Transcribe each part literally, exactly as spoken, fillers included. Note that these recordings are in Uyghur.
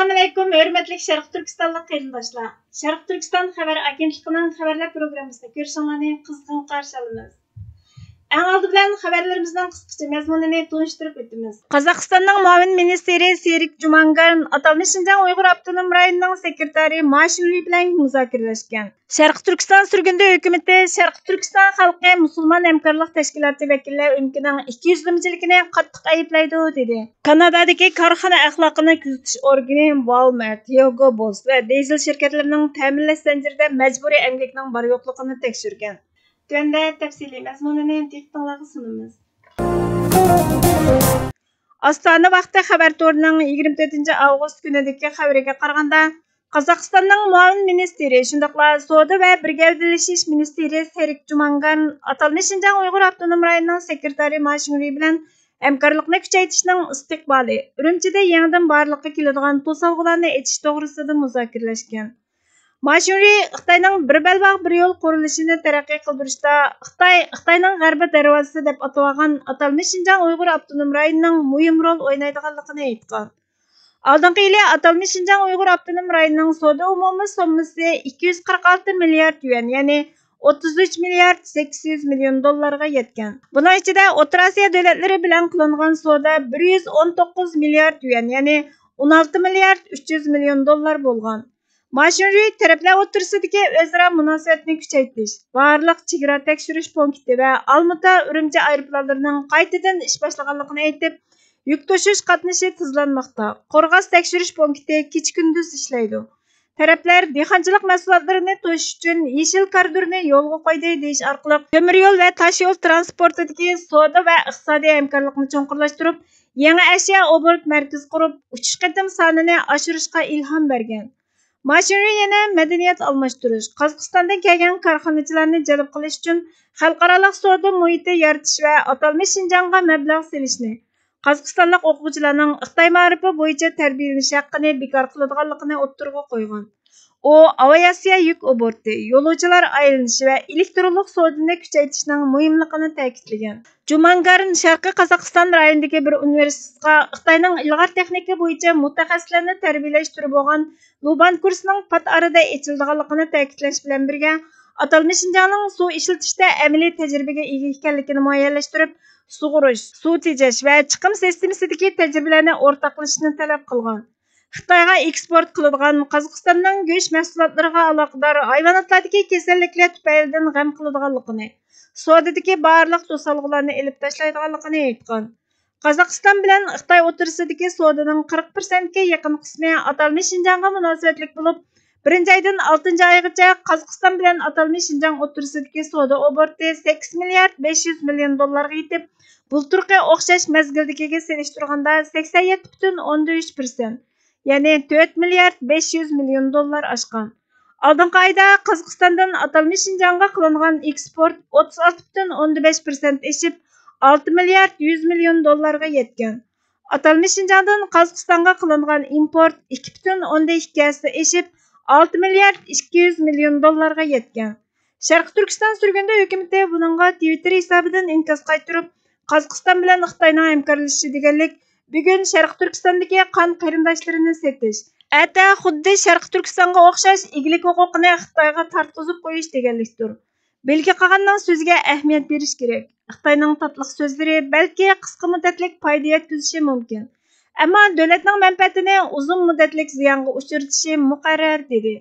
ئەسسالامۇئەلەيكۇم، ھۆرمەتلىك شەرقىي تۈركىستانلىق قېرىنداشلار! شەرقىي تۈركىستان خەۋەر ئاگېنتلىقىنىڭ خەۋەرلەر پروگراممىسىنى كۆرۈشۈڭلارنى قىزغىن قارشى ئالىمىز. ئەڭ ئالدى بىلەن خەۋەرلىرىمىزنىڭ قىسقىچە مەزمۇنىنى تونۇشتۇرۇپ ئۆتىمىز. قازاقىستاننىڭ مۇئاۋىن مىنىستىرى سېرىك جۇمانگارن ئاتالمىش شىنجاڭ ئۇيغۇر ئاپتونوم رايونىنىڭ سېكرېتارى ما شىڭرۇي بىلەن مۇزاكىرىلەشكەن. شەرقىي تۈركىستان سۈرگۈندە ھۆكۈمىتى شەرقىي تۈركىستان خەلقى مۇسۇلمان ھەمكارلىق تەشكىلاتى ۋەكىللەر ئۆمىكىنىڭ ئىككى يۈزلىمىچىلىكىنى قاتتىق ئەيىبلەيدۇ، دېدى. كانادادىكى كارخانا ئەخلاقىنى كۆزىتىش ئورگىنى ۋالمارت، ھيوگو بوس ۋە دىزېل شىركەتلىرىنىڭ تەمىنلەش زەنجىرىدە مەجبۇرىي ئەمگەكنىڭ بار-يوقلۇقىنى تەكشۈرگەن. تۆۋەندە تەپسىلىي مەزمۇنىنى دىققىتىڭلارغا سۇنىمىز. ئاستانە ۋاقتى خەۋەر تورىنىڭ يىگىرمە تۆتىنچى ئاۋغۇست كۈنىدىكى خەۋىرىگە قارىغاندا، قازاقىستاننىڭ مۇئاۋىن مىنىستىرى، شۇنداقلا سودا ۋە بىر گەۋدىلىشىش مىنىستىرى سېرىك جۇمانگان ئاتالمىش شىنجاڭ ئۇيغۇر ئاپتونوم رايونىنىڭ سېكرېتارى ما شىڭرۇي بىلەن ھەمكارلىقنى كۈچەيتىشنىڭ ئىستىقبالى، ئۈرۈمچىدە يېڭىدىن بارلىققا كېلىدىغان توسالغۇلارنى ئېچىش توغرىسىدا مۇزاكىرىلەشكەن. ما شىڭرۇي خىتاينىڭ بىر بەلباغ، بىر يول قۇرۇلۇشىنى تەرەققىي قىلدۇرۇشتا خىتاي، خىتاينىڭ غەربىي دەرۋازىسى دەپ ئاتىۋالغان ئاتالمىش شىنجاڭ ئۇيغۇر ئاپتونوم رايونىنىڭ مۇھىم رول ئوينايدىغانلىقىنى ئېيتقان. ئالدىنقى يىلى ئاتالمىش شىنجاڭ ئۇيغۇر ئاپتونوم رايونىنىڭ سودا ئومۇمىي سوممىسى ئىككى يۈز قىرىق ئالتە مىليارد يۈەن، يەنى ئوتتۇز ئۈچ مىليارد سەككىز يۈز مىليون دوللارغا يەتكەن. بۇنىڭ ئىچىدە ئوتتۇرا ئاسىيا دۆلەتلىرى بىلەن قىلىنغان سودا بىر يۈز ئون توققۇز مىليارد يۈەن، يەنى ئون ئالتە مىليارد ئۈچ يۈز مىليون دوللار بولغان. ما شىڭرۇي تەرەپلەر ئوتتۇرىسىدىكى ئۆزئارا مۇناسىۋەتنى كۈچەيتىش، بارلىق چېگرا تەكشۈرۈش پونكىتى ۋە ئالمۇتا ئۈرۈمچى ئايروپىلانلىرىنىڭ قايتىدىن ئىش باشلىغانلىقىنى ئېيتىپ، يۈك توشۇش قاتنىشى تېزلانماقتا، قورغاس تەكشۈرۈش پونكىتى كېچە-كۈندۈز ئىشلەيدۇ. تەرەپلەر دېھقانچىلىق مەھسۇلاتلىرىنى توشۇش ئۈچۈن يېشىل كارىدورنى يولغا قويدى دېيىش ئارقىلىق، تۆمۈر يول ۋە تاش يول تىرانسپورتىدىكى سودا ۋە ئىقتىسادىي ھەمكارلىقنى چوڭقۇرلاشتۇرۇپ، يېڭى ئەشيا ئوبوروت مەركىزى قۇرۇپ، ئۇچۇش قېتىم سانىنى ئاشۇرۇشقا ئىلھام بەرگەن. ما شىڭرۇي يەنە مەدەنىيەت ئالماشتۇرۇش، قازاقىستاندىن كەلگەن كارخانىچىلارنى جەلپ قىلىش ئۈچۈن خەلقئارالىق سودا مۇھىتى يارىتىش ۋە ئاتالمىش شىنجاڭغا مەبلەغ سېلىشنى، قازاقىستانلىق ئوقۇغۇچىلارنىڭ خىتاي مائارىپى بويىچە تەربىيەلىنىش ھەققىنى بىكار قىلىدىغانلىقىنى ئوتتۇرىغا قويغان. ئۇ ئاۋىئاتسىيە يۈك ئوبوروتى، يولۇچىلار ئايلىنىشى ۋە ئېلېكترونلۇق سودىنى كۈچەيتىشنىڭ مۇھىملىقىنى تەكىتلىگەن. جۇمانگارن شەرقىي قازاقىستان رايونىدىكى بىر ئۇنىۋېرسىتېتقا خىتاينىڭ ئىلغار تېخنىكا بويىچە مۇتەخەسسىسلەرنى تەربىيەلەش تۈرى بولغان لۇبان كۇرسىنىڭ پات ئارىدا ئېچىلىدىغانلىقىنى تەكىتلەش بىلەن بىرگە، ئاتالمىش شىنجاڭنىڭ سۇ ئىشلىتىشتە ئەمەلىي تەجرىبىگە ئىگە ئىكەنلىكىنى مۇئەييەنلەشتۈرۈپ، سۇغۇرۇش، سۇ تېجەش ۋە چىقىم سىستېمىسىدىكى تەجرىبىلەرنى ئورتاقلىشىشنى تەلەپ قىلغان. خىتايغا ئېكسپورت قىلىدىغان، قازاقىستاننىڭ گۆش مەھسۇلاتلىرىغا ئالاقىدار ھايۋاناتلاردىكى كېسەللىكلەر تۈپەيلىدىن غەم قىلىدىغانلىقىنى، سودىدىكى بارلىق توسالغۇلارنى ئېلىپ تاشلايدىغانلىقىنى ئېيتقان. قازاقىستان بىلەن خىتاي ئوتتۇرىسىدىكى سودىنىڭ قىرىق پىرسەنتكە يېقىن قىسمى ئاتالمىش شىنجاڭغا مۇناسىۋەتلىك بولۇپ، بىرىنچى ئايدىن ئالتىنچى ئايغىچە قازاقىستان بىلەن ئاتالمىش شىنجاڭ ئوتتۇرىسىدىكى سودا ئوبوروتى سەككىز مىليارد بەش يۈز مىليون دوللارغا يېتىپ، بۇلتۇرقى ئوخشاش مەزگىلدىكىگە سېلىشتۇرغاندا سەكسەن يەتتە پۈتۈن ئوندىن ئۈچ پىرسەنت، يەنى تۆت مىليارد بەش يۈز مىليون دوللار ئاشقان. ئالدىنقى ئايدا قازاقىستاندىن ئاتالمىش شىنجاڭغا قىلىنغان ئېكسپورت ئوتتۇز ئالتە پۈتۈن ئوندىن بەش پىرسەنت ئېشىپ، ئالتە مىليارد يۈز مىليون دوللارغا يەتكەن. ئاتالمىش شىنجاڭدىن قازاقىستانغا قىلىنغان ئىمپورت ئىككى پۈتۈن ئوندىن ئىككى ھەسسە ئېشىپ، ئالتە مىليارد ئىككى يۈز مىليون دوللارغا يەتكەن. شەرقىي تۈركىستان سۈرگۈندە ھۆكۈمىتى بۇنىڭغا تىۋىتتېر ھېسابىدىن ئىنكاس قايتۇرۇپ، قازاقىستان بىلەن خىتاينىڭ ھەمكارلىشىشى دېگەنلىك بۈگۈن شەرقىي تۈركىستاندىكى قان قېرىنداشلىرىنى سېتىش، ئەتە خۇددى شەرقىي تۈركىستانغا ئوخشاش ئىگىلىك ھوقۇقىنى خىتايغا تارتقۇزۇپ قويۇش دېگەنلىكتۇر. بىلگە قالغاننىڭ سۆزىگە ئەھمىيەت بېرىش كېرەك. خىتاينىڭ تاتلىق سۆزلىرى بەلكى قىسقا مۇددەتلىك پايدا يەتكۈزۈشى مۇمكىن، ئەمما دۆلەتنىڭ مەنپەئەتىنى ئۇزۇن مۇددەتلىك زىيانغا ئۇچرىتىشى مۇقەررەر، دېدى.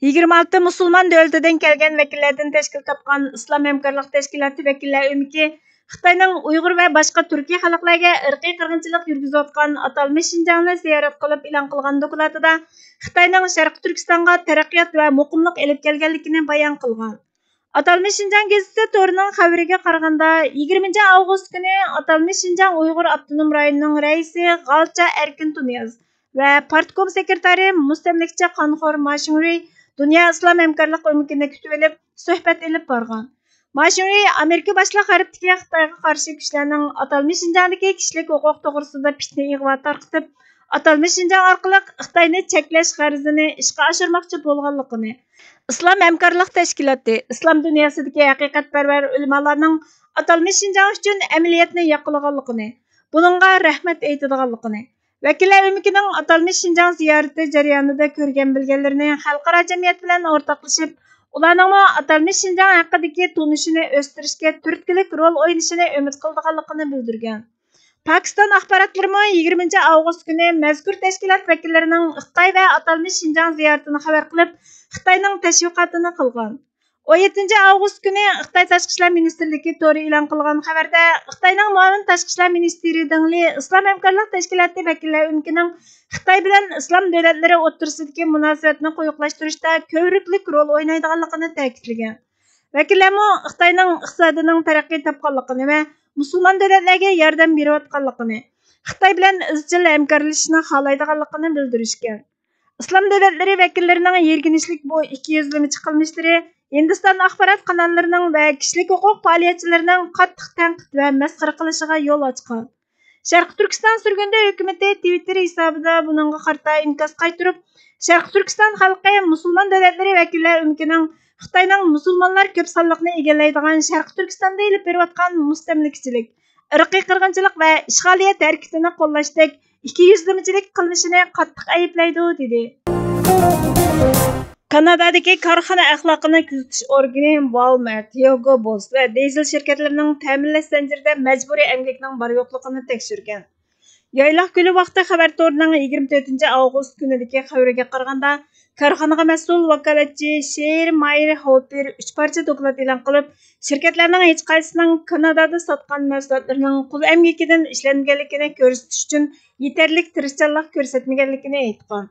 يىگىرمە ئالتە مۇسۇلمان دۆلىتىدىن كەلگەن ۋەكىللەردىن تەشكىل تاپقان ئىسلام ھەمكارلىق تەشكىلاتى ۋەكىللەر ئۆمىكى خىتاينىڭ ئۇيغۇر ۋە باشقا تۈركىي خەلقلەرگە ئىرقىي قىرغىنچىلىق يۈرگۈزۈۋاتقان ئاتالمىش شىنجاڭنى زىيارەت قىلىپ ئېلان قىلغان دوكلاتىدا، خىتاينىڭ شەرقىي تۈركىستانغا تەرەققىيات ۋە مۇقىملىق ئېلىپ كەلگەنلىكىنى بايان قىلغان. ئاتالمىش شىنجاڭ گېزىتى تورىنىڭ خەۋىرىگە قارىغاندا، يىگىرمىنچى ئاۋغۇست كۈنى ئاتالمىش شىنجاڭ ئۇيغۇر ئاپتونوم رايونىنىڭ رەئىسى غالچا ئەركىن تۇنىياز ۋە پارتكوم سېكرېتارى مۇستەملىكىچى قانخور ما شىڭرۇي دۇنيا ئىسلام ھەمكارلىق ئۆمىكىنى كۈتۈۋېلىپ، سۆھبەت ئېلىپ بارغان. ما شىڭرۇي ئامېرىكا باشلىق غەربتىكى خىتايغا قارشى كۈچلەرنىڭ ئاتالمىش شىنجاڭدىكى كىشىلىك ھوقۇق توغرىسىدا پىتنە ئىغۋا تارقىتىپ، ئاتالمىش شىنجاڭ ئارقىلىق خىتاينى چەكلەش غەرىزىنى ئىشقا ئاشۇرماقچى بولغانلىقىنى، ئىسلام ھەمكارلىق تەشكىلاتى، ئىسلام دۇنياسىدىكى ھەقىقەتپەرۋەر ئۆلىمالارنىڭ ئاتالمىش شىنجاڭ ئۈچۈن ئەمەلىيەتنى ياقلىغانلىقىنى، بۇنىڭغا رەھمەت ئېيتىدىغانلىقىنى، ۋەكىللەر ئۆمىكىنىڭ ئاتالمىش شىنجاڭ زىيارىتى جەريانىدا كۆرگەن بىلگەنلىرىنى خەلقئارا جەمئىيەت بىلەن ئورتاقلىشىپ، ئۇلارنىڭمۇ ئاتالمىش شىنجاڭ ھەققىدىكى تونۇشىنى ئۆستۈرۈشكە تۈرتكىلىك رول ئوينىشىنى ئۈمىد قىلىدىغانلىقىنى بىلدۈرگەن. پاكىستان ئاخباراتلىرىمۇ يىگىرمىنچى ئاۋغۇست كۈنى مەزكۇر تەشكىلات ۋەكىللىرىنىڭ خىتاي ۋە ئاتالمىش شىنجاڭ زىيارىتىنى خەۋەر قىلىپ، خىتاينىڭ تەشۋىقاتىنى قىلغان. ئون يەتتىنچى ئاۋغۇست كۈنى خىتاي تاشقى ئىشلار مىنىستىرلىكى تورى ئېلان قىلغان خەۋەردە، خىتاينىڭ مۇئاۋىن تاشقى ئىشلار مىنىستىرى دېڭ لى ئىسلام ھەمكارلىق تەشكىلاتى ۋەكىللەر ئۆمىكىنىڭ خىتاي بىلەن ئىسلام دۆلەتلىرى ئوتتۇرىسىدىكى مۇناسىۋەتنى قويۇقلاشتۇرۇشتا كۆۋرۈكلۈك رول ئوينايدىغانلىقىنى تەكىتلىگەن. ۋەكىللەرمۇ خىتاينىڭ ئىقتىسادىنىڭ تەرەققىي تاپقانلىقىنى ۋە مۇسۇلمان دۆلەتلەرگە ياردەم بېرىۋاتقانلىقىنى، خىتاي بىلەن ئىزچىل ھەمكارلىشىشنى خالايدىغانلىقىنى بىلدۈرۈشكەن. ئىسلام دۆلەتلىرى ۋەكىللىرىنىڭ يىرگىنچلىك بۇ ئىككى يۈزلىمىچە قىلمىشلىرى ھىندىستان ئاخبارات قاناللىرىنىڭ ۋە كىشىلىك ھوقۇق پائالىيەتچىلىرىنىڭ قاتتىق تەنقىد ۋە مەسخىرە قىلىشىغا يول ئاچقان. شەرقىي تۈركىستان سۈرگۈندە ھۆكۈمىتى تىۋىتتېر ھېسابىدا بۇنىڭغا قارىتا ئىنكاس قايتۇرۇپ، شەرقىي تۈركىستان خەلقى مۇسۇلمان دۆلەتلىرى ۋەكىللەر ئۆمىكىنىڭ خىتاينىڭ مۇسۇلمانلار كۆپ سانلىقنى ئىگىلەيدىغان شەرقىي تۈركىستاندا ئېلىپ بېرىۋاتقان مۇستەملىكىچىلىك، ئىرقىي قىرغىنچىلىق ۋە ئىشغالىيەت ھەرىكىتىنى قوللاشتەك ئىككى يۈزلىمىچىلىك قىلمىشىنى قاتتىق ئەيىبلەيدۇ، دېدى. كانادادىكى كارخانا ئەخلاقىنى كۆزىتىش ئورگىنى ۋالمارت، ھيوگو بوس ۋە دىزېل شىركەتلىرىنىڭ تەمىنلەش زەنجىرىدە مەجبۇرىي ئەمگەكنىڭ بار-يوقلۇقىنى تەكشۈرگەن. يايلاق كۈنى ۋاقتى خەۋەر تورىنىڭ يىگىرمە تۆتىنچى ئاۋغۇست كۈنىدىكى خەۋىرىگە قارىغاندا، كارخانىغا مەسئۇل ۋاكالەتچى شېير ماير ھوپېر ئۈچ پارچە دوكلات ئېلان قىلىپ، شىركەتلەرنىڭ ھېچقايسىسىنىڭ كانادادا ساتقان مەھسۇلاتلىرىنىڭ قۇل ئەمگىكىدىن ئىشلەنگەنلىكىنى كۆرسىتىش ئۈچۈن يېتەرلىك تىرىشچانلىق كۆرسەتمىگەنلىكىنى ئېيتقان.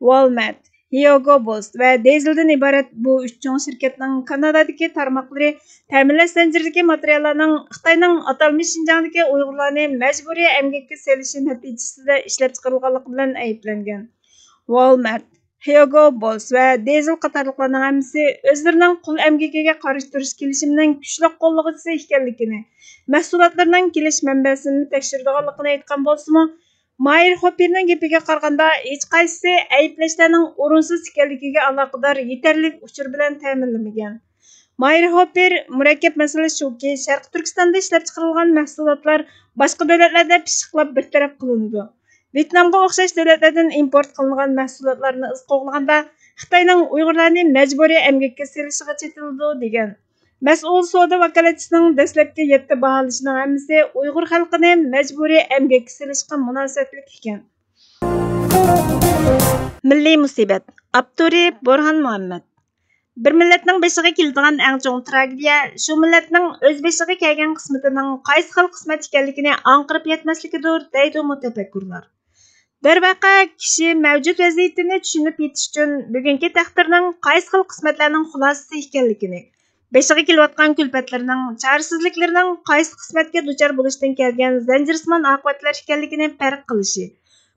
ۋالمارت، ھيوگو بوس ۋە دىزېلدىن ئىبارەت بۇ ئۈچ چوڭ شىركەتنىڭ كانادادىكى تارماقلىرى تەمىنلەش زەنجىرىدىكى ماتېرىياللارنىڭ خىتاينىڭ ئاتالمىش شىنجاڭدىكى ئۇيغۇرلارنى مەجبۇرىي ئەمگەككە سېلىشى نەتىجىسىدە ئىشلەپچىقىرىلغانلىقى بىلەن ئەيىبلەنگەن. ۋالمارت، ھيوگو بوس ۋە دىزېل قاتارلىقلارنىڭ ھەممىسى ئۆزلىرىنىڭ قۇل ئەمگىكىگە قارشى تۇرۇش كېلىشىمىنىڭ كۈچلۈك قوللىغۇچىسى ئىكەنلىكىنى، مەھسۇلاتلىرىنىڭ كېلىش مەنبەسىنى تەكشۈرىدىغانلىقىنى ئېيتقان بولسىمۇ، ماير خوپېرنىڭ گېپىگە قارىغاندا، ھېچقايسىسى ئەيىبلەشلەرنىڭ ئورۇنسىز ئىكەنلىكىگە ئالاقىدار يېتەرلىك ئۇچۇر بىلەن تەمىنلىمىگەن. ماير خوپېر، مۇرەككەپ مەسىلە شۇكى، شەرقىي تۈركىستاندا ئىشلەپچىقىرىلغان مەھسۇلاتلار باشقا دۆلەتلەردە پىششىقلاپ بىر تەرەپ قىلىنىدۇ. ۋيېتنامغا ئوخشاش دۆلەتلەردىن ئىمپورت قىلىنغان مەھسۇلاتلارنى ئىز قوغلىغاندا، خىتاينىڭ ئۇيغۇرلارنى مەجبۇرىي ئەمگەككە سېلىشىغا چېتىلىدۇ، دېگەن. مەسئۇل سودا ۋاكالەتچىسىنىڭ دەسلەپكى يەتتە باھالىشىنىڭ ھەممىسى ئۇيغۇر خەلقىنى مەجبۇرىي ئەمگەككە سېلىشقا مۇناسىۋەتلىك ئىكەن. مىللىي مۇسىبەت. ئاپتورى بورھان مۇھەممەد. بىر مىللەتنىڭ بېشىغا كېلىدىغان ئەڭ چوڭ تراگېدىيە شۇ مىللەتنىڭ ئۆز بېشىغا كەلگەن قىسمىتىنىڭ قايسى خىل قىسمەت ئىكەنلىكىنى ئاڭقىرىپ يەتمەسلىكىدۇر، دەيدۇ مۇتەپەككۇرلار. دەرۋەقە، كىشى مەۋجۇت ۋەزىيىتىنى چۈشىنىپ يېتىش ئۈچۈن بۈگۈنكى تەقدىرنىڭ قايسى خىل قىسمەتلەرنىڭ خۇلاسىسى ئىكەنلىكىنى، بېشىغا كېلىۋاتقان كۈلپەتلىرىنىڭ، چارىسىزلىكلىرىنىڭ قايسى قىسمەتكە دۇچار بولۇشتىن كەلگەن زەنجىرسىمان ئاقىۋەتلەر ئىكەنلىكىنى پەرق قىلىشى،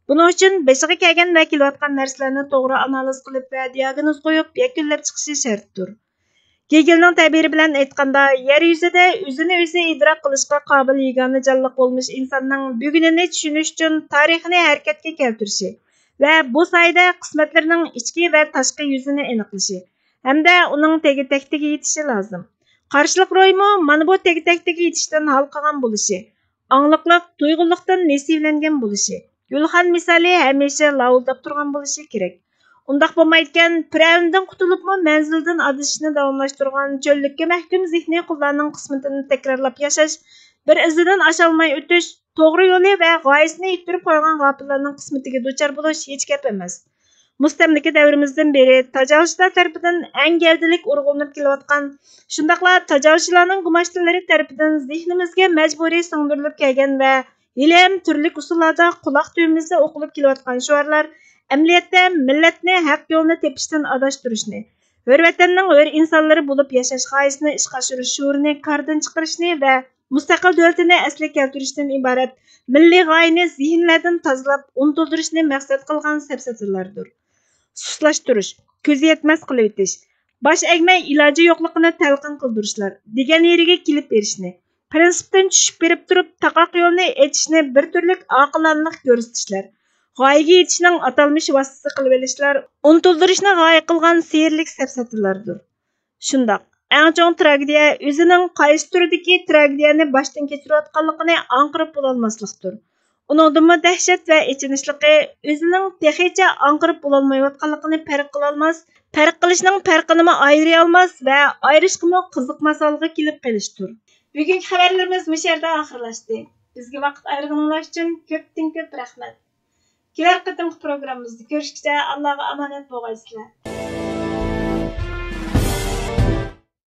بۇنىڭ ئۈچۈن بېشىغا كەلگەن ۋە كېلىۋاتقان نەرسىلەرنى توغرا ئانالىز قىلىپ ۋە دىئاگنوز قويۇپ يەكۈنلەپ چىقىشى شەرتتۇر. گېگېلنىڭ تەبىرى بىلەن ئېيتقاندا، يەر يۈزىدە ئۆزىنى ئۆزى ئىدراك قىلىشقا قابىل يېگانە جانلىق بولمىش ئىنساننىڭ بۈگۈنىنى چۈشىنىش ئۈچۈن تارىخنى ھەرىكەتكە كەلتۈرۈشى ۋە بۇ ساھەدە قىسمەتلىرىنىڭ ئىچكى ۋە تاشقى يۈزىنى ئېنىقلىشى ھەمدە ئۇنىڭ تېگى-تەكتىگە يېتىشى لازىم. قارشىلىق روھىمۇ مانا بۇ تېگى-تەكتىگە يېتىشتىن ھالقىغان بولۇشى، ئاڭلىقلىق، تۇيغۇلۇقتىن نېسىۋىلەنگەن بولۇشى، گۈلخان مىسالى ھەمىشە لاۋۇلداپ تۇرغان بولۇشى كېرەك. ئۇنداق بولمايدىكەن، پىرئەۋندىن قۇتۇلۇپمۇ مەنزىلدىن ئادىشىشنى داۋاملاشتۇرغان چۆللۈككە مەھكۇم زېھنىي قۇللارنىڭ قىسمىتىنى تەكرارلاپ ياشاش، بىر ئىزىدىن ئاشالماي ئۆتۈش، توغرا يولى ۋە غايىسىنى يىتتۈرۈپ قويغان غاپىللارنىڭ قىسمىتىگە دۇچار بولۇش ھېچ گەپ ئەمەس. مۇستەملىكە دەۋرىمىزدىن بېرى تاجاۋۇزچىلار تەرىپىدىن ئەڭ گەۋدىلىك ئۇرغۇلىنىپ كېلىۋاتقان، شۇنداقلا تاجاۋۇزچىلارنىڭ گۇماشتىلىرى تەرىپىدىن زېھنىمىزگە مەجبۇرىي سىڭدۈرۈلۈپ كەلگەن ۋە ھېلىھەم تۈرلۈك ئۇسۇللاردا قۇلاق تۈۋىمىزدە ئوقۇلۇپ كېلىۋاتقان شوئارلار ئەمەلىيەتتە مىللەتنى ھەق يولنى تېپىشتىن ئاداشتۇرۇشنى، ھۆر ۋەتەننىڭ ھۆر ئىنسانلىرى بولۇپ ياشاش غايىسىنى ئىشقا ئاشۇرۇش شورىنى كاردىن چىقىرىشنى ۋە مۇستەقىل دۆلىتىنى ئەسلىگە كەلتۈرۈشتىن ئىبارەت مىللىي غايىنى زېھىنلەردىن تازىلاپ ئۇنتۇلدۇرۇشنى مەقسەت قىلغان سەپسەتىلەردۇر. سۇسلاشتۇرۇش، كۆزى يەتمەس قىلىۋېتىش، باش ئەگمەي ئىلاجى يوقلۇقىنى تەلقىن قىلدۇرۇشلار، دېگەن يېرىگە كېلىپ بېرىشنى، پىرىنسىپتىن چۈشۈپ بېرىپ تۇرۇپ تاقاق يولنى ئېچىشنى بىر تۈرلۈك ئاقىلانىلىق كۆرسىتىشلەر، غايىگە يېتىشنىڭ ئاتالمىش ۋاسىتىسى قىلىۋېلىشلار ئۇنتۇلدۇرۇشنى غايە قىلغان سېھىرلىك سەپسەتىلەردۇر. شۇنداق، ئەڭ چوڭ تراگېدىيە ئۆزىنىڭ قايسى تۈردىكى تراگېدىيەنى باشتىن كەچۈرۈۋاتقانلىقىنى ئاڭقىرىپ بولالماسلىقتۇر. ئۇنىڭدىنمۇ دەھشەت ۋە ئېچىنىشلىقى، ئۆزىنىڭ تېخىچە ئاڭقىرىپ بولالمايۋاتقانلىقىنى پەرق قىلالماس، پەرق قىلىشنىڭ پەرقىنىمۇ ئايرىيالماس ۋە ئايرىشقىمۇ قىزىقماس ھالغا كېلىپ قېلىشتۇر. بۈگۈنكى خەۋەرلىرىمىز مۇشۇ يەردە ئاخىرلاشتى. بىزگە ۋاقىت ئايرىغىنىڭلار ئۈچۈن كۆپتىن كۆپ رەھمەت. كېلەر قېتىمقى پروگراممىمىزدا كۆرۈشكىچە ئاللاغا ئامانەت بولغايسىلەر.